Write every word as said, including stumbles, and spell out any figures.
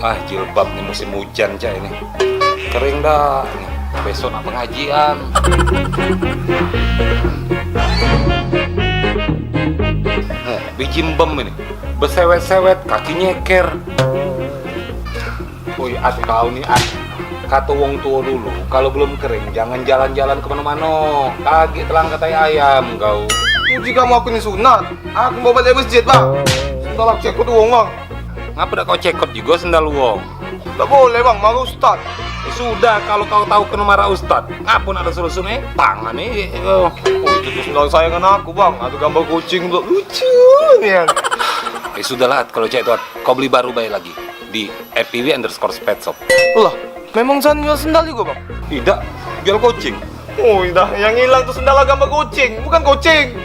Ah, jilbab ni musim hujan cak ini. Kering dah. Besok nak pengajian. Eh, biji embem ini. Besewet-sewet, kaki nyeker. Woi, At, kau ni, At. Kato wong tuo dulu, kalu belum kering jangan jalan-jalan ke mano-mano. Kagek telangkah tai ayam kau. Uji kamu aku ni sunat. Aku mau balik masjid, Bang. Sendal aku cekot wong, Bang. Ngapa dak kau cekot juga sendal wong? Dak boleh, Bang, marah ustaz. Eh, sudah, kalu kau tau keno marah ustaz, ngapa nak ada suruh-suruh eh? Tangan ni. Oh, itu tuh sendal sayangan aku, Bang. Ada gambar kucing tu, lucu nian. Eh, sudahlah, At, kalu cak itu, At, kau beli baru bae lagi di R T W underscore pet shop. Lah, memang San jual sendal juga, Bang? Tidak, jual kucing. Oh, dah, yang hilang tu sendal gambar kucing, bukan kucing.